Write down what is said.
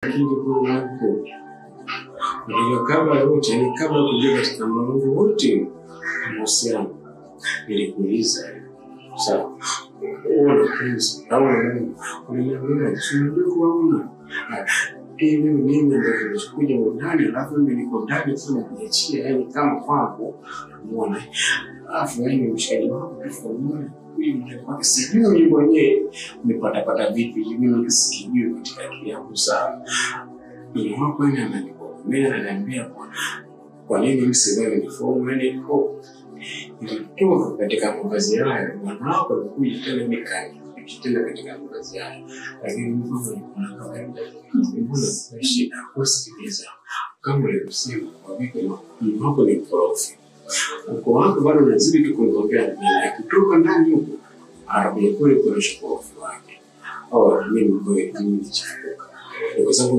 Lakini kwa ndio kabla yote, ni kabla kujua katika mambo wote mahusiano, nilikuuliza sawa, wewe prince au Mungu uliniambia si kuwa una hivi mimi ndio nilichokuja ndani, alafu mimi niko ndani tu nakuachia, yani kama kwako umeona, alafu wewe ni mshikaji wangu umeona, huyu mtu wake sijui mimi mwenyewe nimepata vipi, mimi sikijui katika akili yangu sawa. Mimi wako yeye ananikomea ananiambia kwa nini msivae uniform, yani nilitoka katika mavazi hayo, bwana wako alikuja tena nikani tena katika mavazi hayo, lakini mimi kuna kawaida mbona shida kusikiliza kama ulivyosema kwa vipi mume wako ni mkorofi, ukoo wako bado unazidi tu kuniongea mimi, akitoka ndani huko anakuja kule kuonyesha ukorofi wake. Oh, mimi kweli mimi nilichafuka kwa sababu